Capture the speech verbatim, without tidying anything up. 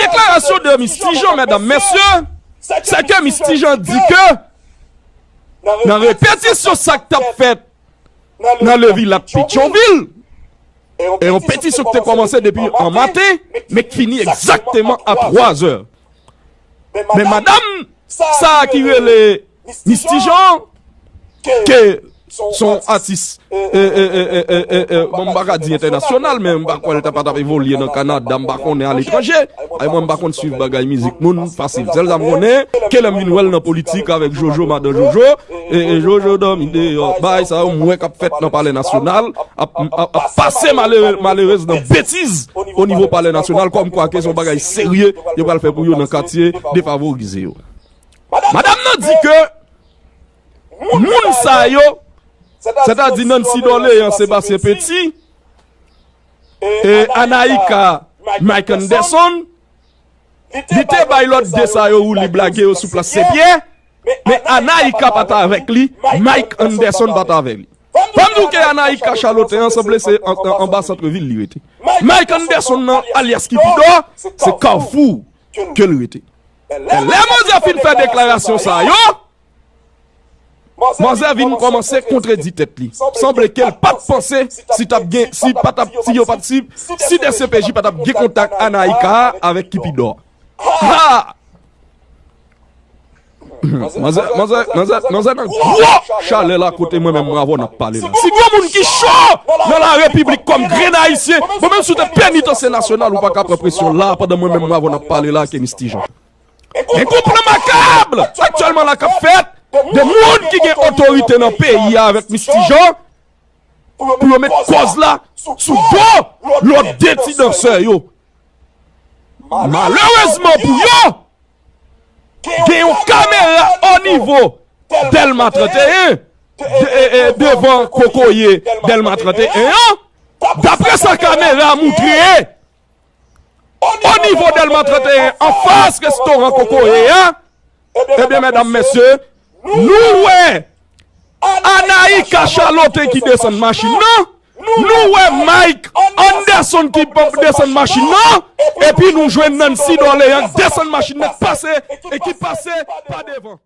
Deklarasyon de Misty Jean, medam, mesye, se ke Misty Jean di ke nan repetisyon sa k t ap fèt nan Le Villatte Petyonvil, e yon petisyon ki te kòmanse depi an maten, men ki fini egzakteman a twa zè. Men madam sa a ki rele Misty Jean, ke s on atis, e, e, e, e, e, e, bon, m pa ka di entènasyonal, men m pa kwè l ta pa t ap evolye nan Kanada, m pa konnen, aletranje. Ay, mwen, m pa konn swiv bagay mizik moun fasil. Sèl sa m konnen, ke lè m vin wè l nan politik avèk Jojo, madan Jojo, e, e Jojo dòmi deyò, bagay sa yo, m wè k ap fèt nan Palè Nasyonal, ap, ap, ap pase malere-, malerez nan betiz o nivo Palè Nasyonal, kòmkwa ke s on bagay serye yo pral fè pou yo nan katye defavorize yo. Madam nan di ke moun sa yo, sètadi Nancy Dorléans, Sébastien Petit, e Anaïka, Mike Anderson, li te bay lòt de sa yo woulib lage yo sou plas Senpyè, men Anaïka pa t avèk li, Mike Anderson pa t avèk li. Fò m di w ke Anaïka Chaloten an sanble se an, an, anba santrevil li rete. Mike Anderson nan, alyas Kipidò, se Kafou ke l rete. E lè manzè fin fè deklarasyon sa yo, manzè vin kòmanse kontredi tèt li. Sanble ke l pa t panse si t ap gen, si pa t ap, si yo pa t, si, si D C P J pa t ap gen kontak Anaïka a avèk Kipidò. Ha! Manzè, manzè, manzè, manzè nan gwo chalè la kote mwen menm mwen avè w n ap pale la. Si gwo moun ki cho nan la repiblik kòm grenn ayisyen, bon, menm si w te penitansye nasyonal, ou pa ka pran presyon la pandan mwen menm mwen avè w n ap pale la ke Misty Jean. Gen gwo plan makab aktyèlman la k ap fèt de moun ki gen otorite nan peyi a avèk Misty Jean pou yo met kòz la sou do lòt de ti dansè yo. Malerezman pou yo, gen yon kamera o nivo Dèlma trannteyen, de-, e, e, devan kokoye Dèlma trannteyen an. Daprè sa kamera a moutre, o nivo Dèlma trannteyen, anfas restoran kokoye a, ebyen, medam, mesye, nou wè Anaïka Chaloten ki desann machin nan, nou wè Mike Anderson ki p-, desann machin nan, epi nou jwenn Nancy Dorléans desann machin nan, k pase, e ki pase pa devan.